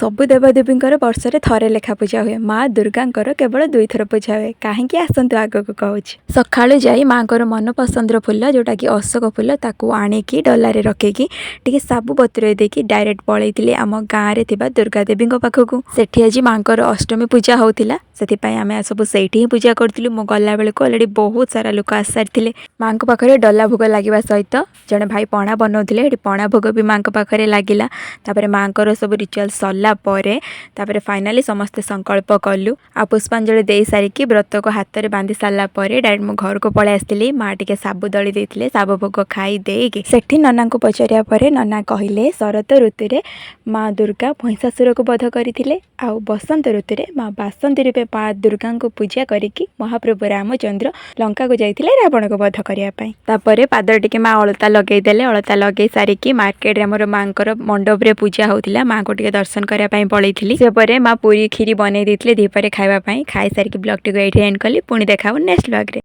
ସବୁ ଦେବାଦେବୀଙ୍କର ବର୍ଷରେ ଥରେ ଲେଖା ପୂଜା ହୁଏ, ମା ଦୁର୍ଗାଙ୍କର କେବଳ ଦୁଇଥର ପୂଜା ହୁଏ। କାହିଁକି, ଆସନ୍ତୁ ଆଗକୁ କହୁଛି। ସକାଳୁ ଯାଇ ମାଆଙ୍କର ମନପସନ୍ଦର ଫୁଲ, ଯେଉଁଟାକି ଅଶୋକ ଫୁଲ, ତାକୁ ଆଣିକି ଡଲାରେ ରଖିକି ଟିକେ ସାବୁ ବତୁରେଇ ଦେଇକି ଡାଇରେକ୍ଟ ପଳେଇଥିଲି ଆମ ଗାଁରେ ଥିବା ଦୁର୍ଗା ଦେବୀଙ୍କ ପାଖକୁ। ସେଠି ଆଜି ମାଆଙ୍କର ଅଷ୍ଟମୀ ପୂଜା ହେଉଥିଲା, ସେଥିପାଇଁ ଆମେ ସବୁ ସେଇଠି ହିଁ ପୂଜା କରୁଥିଲୁ। ମୁଁ ଗଲାବେଳକୁ ଅଲରେଡ଼ି ବହୁତ ସାରା ଲୋକ ଆସିସାରିଥିଲେ। ମାଆଙ୍କ ପାଖରେ ଡଲା ଭୋଗ ଲାଗିବା ସହିତ ଜଣେ ଭାଇ ପଣା ବନାଉଥିଲେ, ସେଠି ପଣା ଭୋଗ ବି ମାଆଙ୍କ ପାଖରେ ଲାଗିଲା। ତାପରେ ମାଆଙ୍କର ସବୁ ରିଚୁଆଲ୍ ସରିଲା ପରେ ତାପରେ ଫାଇନାଲି ସମସ୍ତେ ସଂକଳ୍ପ କଲୁ। ଆଉ ପୁଷ୍ପାଞ୍ଜଳି ଦେଇ ସାରିକି ବ୍ରତକୁ ହାତରେ ବାନ୍ଧି ସାରିଲା ପରେ ଡାଇରେକ୍ଟ ମୁଁ ଘରକୁ ପଳେଇ ଆସିଥିଲି। ମା ଟିକେ ସାବୁ ଦଳି ଦେଇଥିଲେ, ସାବୁ ଭୋଗ ଖାଇ ଦେଇକି ସେଠି ନନାଙ୍କୁ ପଚାରିବା ପରେ ନନା କହିଲେ, ଶରତ ଋତୁରେ ମା ଦୁର୍ଗା ମହିଷାସୁରକୁ ବଧ କରିଥିଲେ ଆଉ ବସନ୍ତ ଋତୁରେ ମା ବାସନ୍ତୀ ରୂପେ ମା ଦୁର୍ଗାଙ୍କୁ ପୂଜା କରିକି ମହାପ୍ରଭୁ ରାମଚନ୍ଦ୍ର ଲଙ୍କାକୁ ଯାଇଥିଲେ ରାବଣକୁ ବଧ କରିବା ପାଇଁ। ତାପରେ ପାଦରେ ଟିକେ ମା ଅଳତା ଲଗେଇଦେଲେ। ଅଳତା ଲଗେଇ ସାରିକି ମାର୍କେଟରେ ଆମର ମାଙ୍କର ମଣ୍ଡପରେ ପୂଜା ହେଉଥିଲା, ମାଙ୍କୁ ଟିକେ ଦର୍ଶନ କରିବା ପାଇଁ ପଳେଇଥିଲି। ସେ ପରେ ମା ପୁରୀ କ୍ଷୀରି ବନେଇ ଦେଇଥିଲେ ଦ୍ୱିପହରେ ଖାଇବା ପାଇଁ। ଖାଇସାରିକି ବ୍ଲଗ୍ଟିକୁ ଏଇଠି ଏଣ୍ଡ କଲି। ପୁଣି ଦେଖା ହେବ ନେକ୍ସଟ ବ୍ଲଗ୍ରେ।